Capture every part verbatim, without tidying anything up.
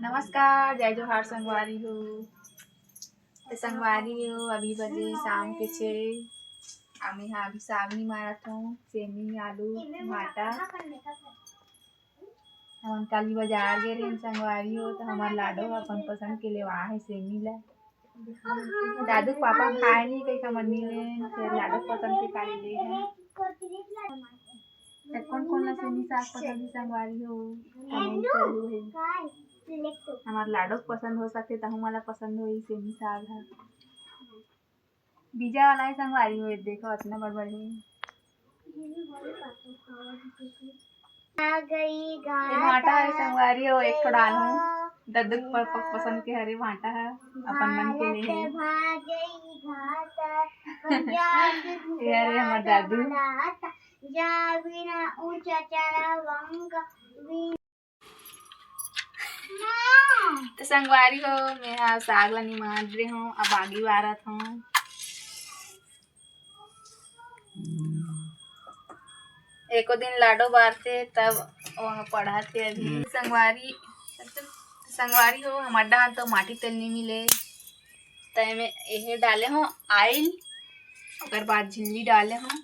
नमस्कार, जय जोहार संगवारी हो। त संगवारी हो, अभी बजे शाम के छे। अमे हा अभी साग निमारत हूँ, सेमी, आलू, भाटा। हमन काली बाजार गे रहेन संगवारी हो, त हमर लाडो ह अपन पसंद के लेवा हे सेमी ला। दादू के पापा खाए नहीं कही, हमन मिले, फिर लाडो पसंद के काली ले हे। त कौन कौन ला सेमी साग पसंद हे संगवारी हो, comment जरूर हे। हमर लाडो के पसंद हो सकथे, त हमन ला पसंद होही सेमी साग ह। बीजा वाला हे संगवारी हो, देखो अतना बड़ बड़ हे। आ गई ये भाटा हे संगवारी हो, एक ठो डाल हूँ। दद्दू के प-, प-, पसंद के हरे भाटा हे, अपन मन के ले हे। ये हरे हमर दादू। त संगवारी हो, मैं हा साग ला निमार दे हूँ, अब आगी बारत हूँ। एको दिन लाडो बारथे, तब वहाँ पढ़ाथे अभी। हम्म। संगवारी, संगवारी हो, हमर डहान तो माटी तेल नहीं मिले, त एमे एहे डाले हूँ oil, ओकर बाद झिल्ली डाले हूँ।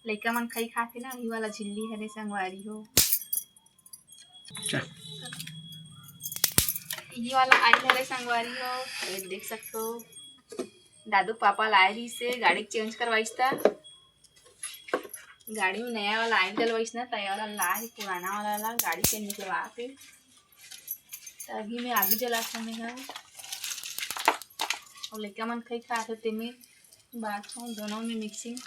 लइका मन खाई खाथे ना, वही वाला झिल्ली हरे संगवारी हो। अच्छा। ये वाला oil हरे संगवारी हो, ये देख सकते हो। दादू पापा लाए रहिस हे, गाड़ी change करवाइस ता। गाड़ी में नया वाला oil डलवाइस ना, त ये वाला ला हे, पुराना वाला ला गाड़ी के निकलवा के। त अभी मैं आगी जलात हूँ मैं हा। अउ लइका मन खाई खाथे तेमे बात हूँ, दोनों में mixing।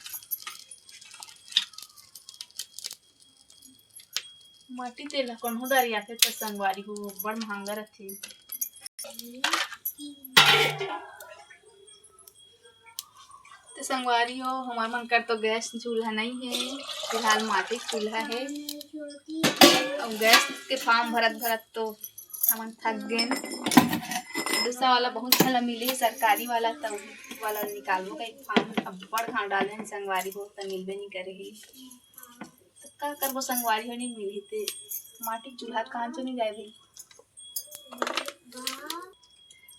माटी तेल ह कोनो दारी आथे त संगवारी हो, बड़ महंगा रथे। त संगवारी हो, हमर मन कर तो गैस चूल्हा नहीं हे, फिलहाल माटी के चूल्हा हे। अउ गैस के form भरत भरत तो हमन थक गेन। दूसरा वाला बहुत भला मिले हे, सरकारी वाला, त वाला निकालबो का एक form। अब्बड़ घाव डाले हन संगवारी हो, त मिलबे नहीं करे हे। त का करबो संगवारी हो, नहीं मिलही ते माटी के चूल्हा कहाँ चो नहीं जाए भाई।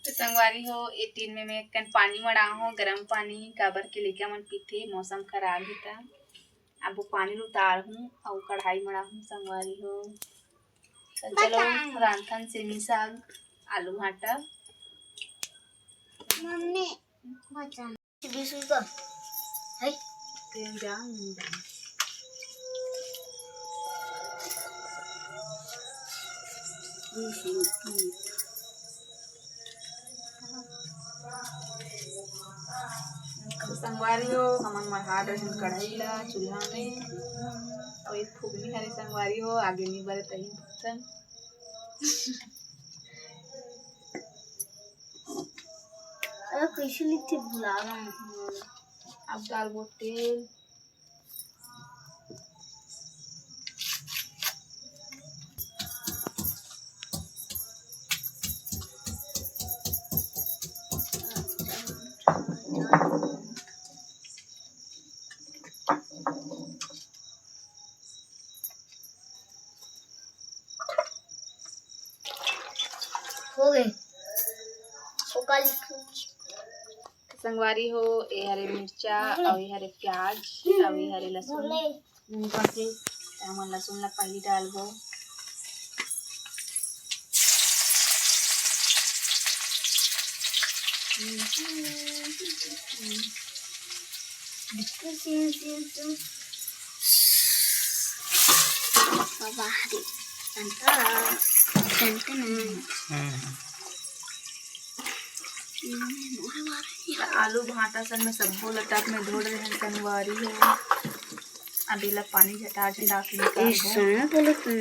त संगवारी हो, ए टीन में मैं कन पानी मड़ा हूँ, गरम पानी, काबर के लइका मन पीथे, मौसम खराब हे त। अब वो पानी ल उतार हूँ, अउ कढ़ाई मड़ा हूँ संगवारी हो। त चलो, रांधथन सेमी साग, आलू भाटा। मम्मी, बचा। बीस रुपया। है? तेल डाल, नहीं डाल। बीस रुपया। संगवारी हो, हमन मढ़ा डरेन कढ़ाई ला चूल्हा में, अउ एक फुकनी हरे संगवारी हो, आगे नहीं बरे तही फुकथन। अरे, कैसे लिखथे, भुला गए। अब डालबो तेल। हो गए। ओका लिखो। संगवारी हो, ए हरे मिर्चा, अउ ए हरे प्याज, अउ ए हरे लहसुन। भून करके, त हमन लहसुन ला पहिली डालबो। बाबा रे, टन टन, टन टन। हम्म। आलू भाटा संग में सब्बो लटक में धोड़ रहे हैं संगवारी हो। अब एला पानी झटा झटा के निकालबो। ऐसा बोलो तुम।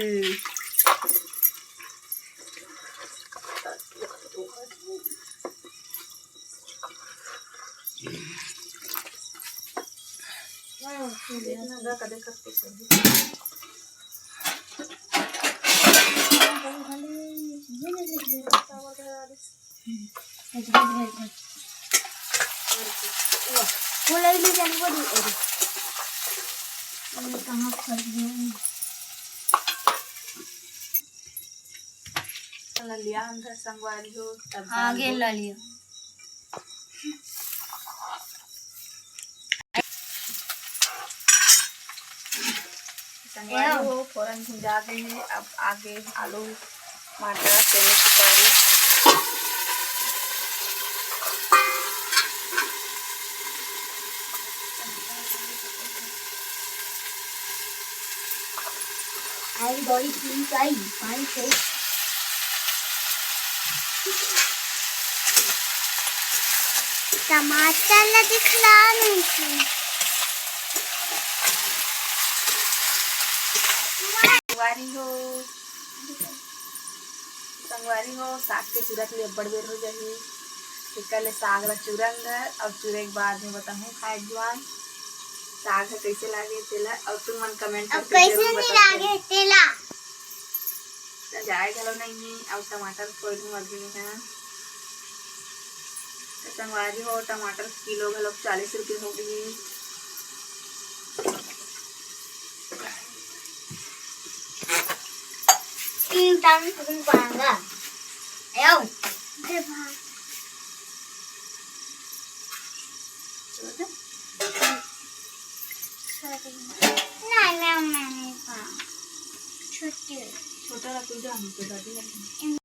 ला लिया हम घर संगवारी हो, तब हाँ, दाल गेल दो। ला लिया। संगवारी हो, फोरन भुंजा गे हे। अब आगे आलू, टमाटर, चने, सुपारी। आई बड़ी चीज आई, पानी से। टमाटर ला दिखला नहीं थी। संगवारी हो, संगवारी हो, साग के चूरा के लिए अब्बड़ बेर हो जाही। एकर ले साग ला चूरंग अउ चूरे के बाद में बताहूँ खाए के बाद साग ह कइसे लागे तेला, अउ तुम मन कमेंट अब करके कैसे जरूर नहीं बताइए। लागे तेला। त जाए घलो नहीं है, अउ टमाटर फोड़ दूँ अभी में है। त संगवारी हो, टमाटर किलो घलो चालीस रुपये हो गई। तीन टाइम तुम पाएंगा। आयो। नहीं, मैं, मैं नहीं पाऊँ। छोटी। छोटा रख, जा, हम तो दादी रखेंगे।